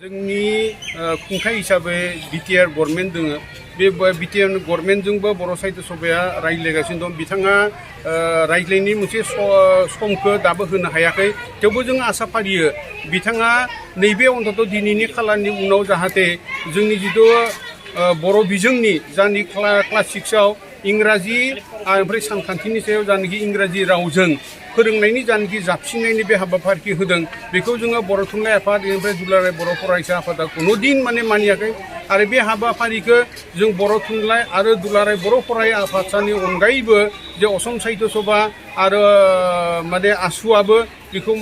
जोंनि खुंथाय हिसाबै बिटिआर गभर्नमेन्ट दङ बे बिटिआर गभर्नमेन्टजोंबो बर' साहित्य सभाया रायज्लायगासिनो दं बिथाङा रायज्लायनायनि मोनसे समखौ दाबो होनो हायाखै थेवबो जों आसा फारियो बिथाङा नैबे अन्तत दिनैनि खालारनि उनाव जाहाथे जोंनि जिथु बर' बिजोंनि जानि क्लास 6आव इंराजि ओमफ्राय सानखान्थिनि सायाव जानाखि इंराजि रावजों फोरोंनायनि जानाखि जाबसिननायनि बे हाबाफारिखौ होदों बेखौ जोङो बर' थुनलाइ आफाद बेनिफ्राय दुलाराय बर' फरायसा आफादा कुनु दिन मानियाखै आरो बे हाबाफारिखौ जों बर' थुनलाइ आरो दुलाराय बर' फरायसा आफादनि अनगायैबो जे असम साहित्य सभा आरो आसुआबो बेखौ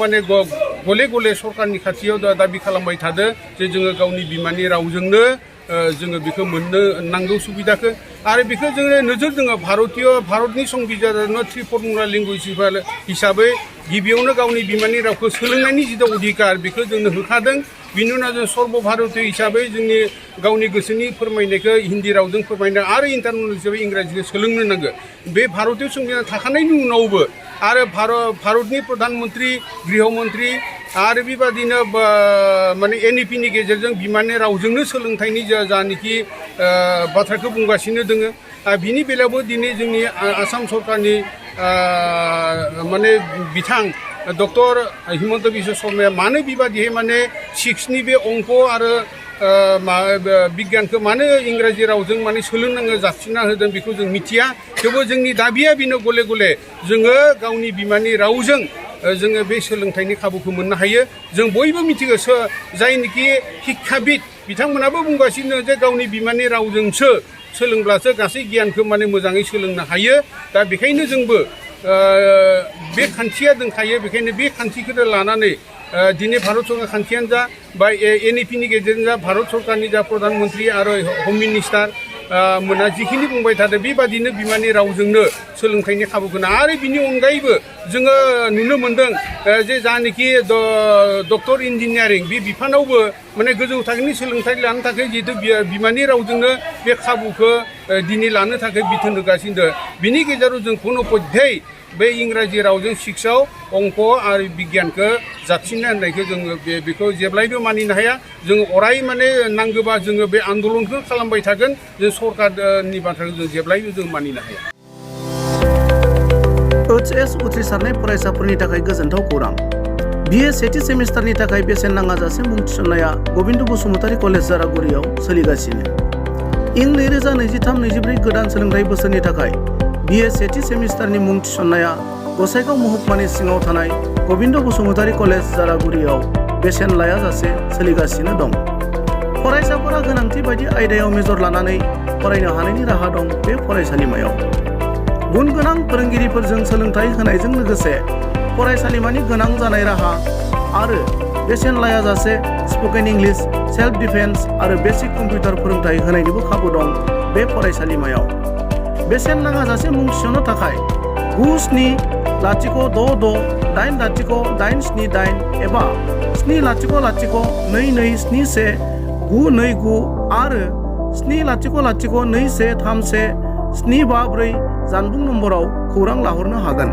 गले गले सरकारनि खाथियाव दाबि खालामबाय थादों जे जोङो गावनि बिमानि रावजोंनो जोङो बेखौ मोननो नांगौ सुबिदाखौ आरो बेखौ जोङो नोजोर दोङो भारतनि संबिधानावनो 3 फर्मुला लेंगुवेज हिसाबै गिबियावनो गावनि बिमानि रावखौ सोलोंनायनि जिथु अधिकार बेखौ जोंनो होखादों बिनि उनाव जों सर्व भारतीय हिसाबै जोंनि गावनि गोसोनि फोरमायनायखौ हिन्दी रावजों फोरमायनो आरो इन्टारनेल हिसाबै इंराजिखौ सोलोंनो नांगौ बे भारतीय संबिधान थाखानायनि उनावबो आरो भारतनि प्रधानमन्त्री गृहमन्त्री आरो बेबादिनो एनइपिनि गेजेरजों बिमानि रावजोंनो सोलोंथाइनि जानाखि बाथ्राखौ बुंगासिनो दोङो बिनि बेलायावबो दिनै जोंनि आसाम सरकारनि बिथां डक्टर हिमन्त बिश्व शर्माया मानो बेबादिहाय 6नि बे अंक आरो बिगियानखौ मानो इंराजि रावजों सोलोंनांगौ जाबसिनना होदों बेखौ जों मिथिया थेवबो जोंनि दाबिया बेनो गले गले जोङो गावनि बिमानि रावजों जोङो बे सोलोंथाइनि खाबुखौ मोननो हायो जों बयबो मिथिगौ जायनोखि शिक्षाबिद बिथांमोनाबो बुंगासिनो जे गावनि बिमानि रावजोंसो सोलोंब्लासो गासै गियानखौ मोजाङै सोलोंनो हायो दा बेखायनो जोंबो बे खान्थिया दंखायो बेखायनो बे खान्थिखौ लानानै दिनै भारत सरकार खान्थियानो जा बा एनइपिनि गेजेरजों जा भारत सरकारनि जा प्रधानमन्त्री आरो हम मिनिस्टार मोना जिखिनि बुंबाय थादों बेबादिनो बिमानि रावजोंनो सोलोंथाइनि खाबुखौ आरो बिनि अनगायैबो जोङो नुनो मोन्दों जे जानाखि डक्टर इन्जिनियारिं बे बिफानावबो गोजौ थाखोनि सोलोंथाइ लानो थाखाय जिहेतु बिमानि रावजोंनो बे खाबुखौ दिनै लानो थाखाय बिथोन होगासिनो दं बिनि गेजेराव जों खुनु पध्याय बे इंराजि रावजों 6आव अंक आरो बिगियानखौ जाबसिनना होननायखौ जोङो बेखौ जेब्लायबो मानिनो हाया जोङो अराय नांगौबा जोङो बे आन्दलनखौ खालामबाय थागोन जों सरकारनि बाथ्राखौ जों जेब्लायबो जों मानिनो हाया HS उथ्रिसारनाय फरायसाफोरनि थाखाय गोजोनथाव खौरां BA सेथि सेमिस्टारनि थाखाय बेसेन नाङाजासे मुं थिसननाया गबिन्द बसुमतारी कलेज जारागुरियाव सोलिगासिनो इं 2023-24 गोदान सोलोंथाइ बोसोरनि थाखाय BA सेथि सेमिस्टारनि मुं थिसननाया गसाइगाव महकुमानि सिङाव थानाय गबिन्द बसुमतारी कलेज जारागुरियाव बेसेन लायाजासे सोलिगासिनो दं फरायसाफोरा गोनांथि बायदि आयदायाव मेजर लानानै फरायनो हानायनि राहा दं बे फरायसालिमायाव गुन गोनां फोरोंगिरिफोरजों सोलोंथाइ होनायजों लोगोसे फरायसालिमानि गोनां जानाय राहा आरो बेसेन लायाजासे स्पकेन इंलिश सेल्फ डिफेन्स आरो बेसिक कम्पिउटार फोरोंथाइ होनायनिबो खाबु दं बे फरायसालिमायाव बेसेन नाङाजासे मुं थिसननो थाखाय 97-66-80878 एबा 700-2271-929 आरो 700-2131-754 जानबुं नम्बराव खौरां लाहरनो हागोन।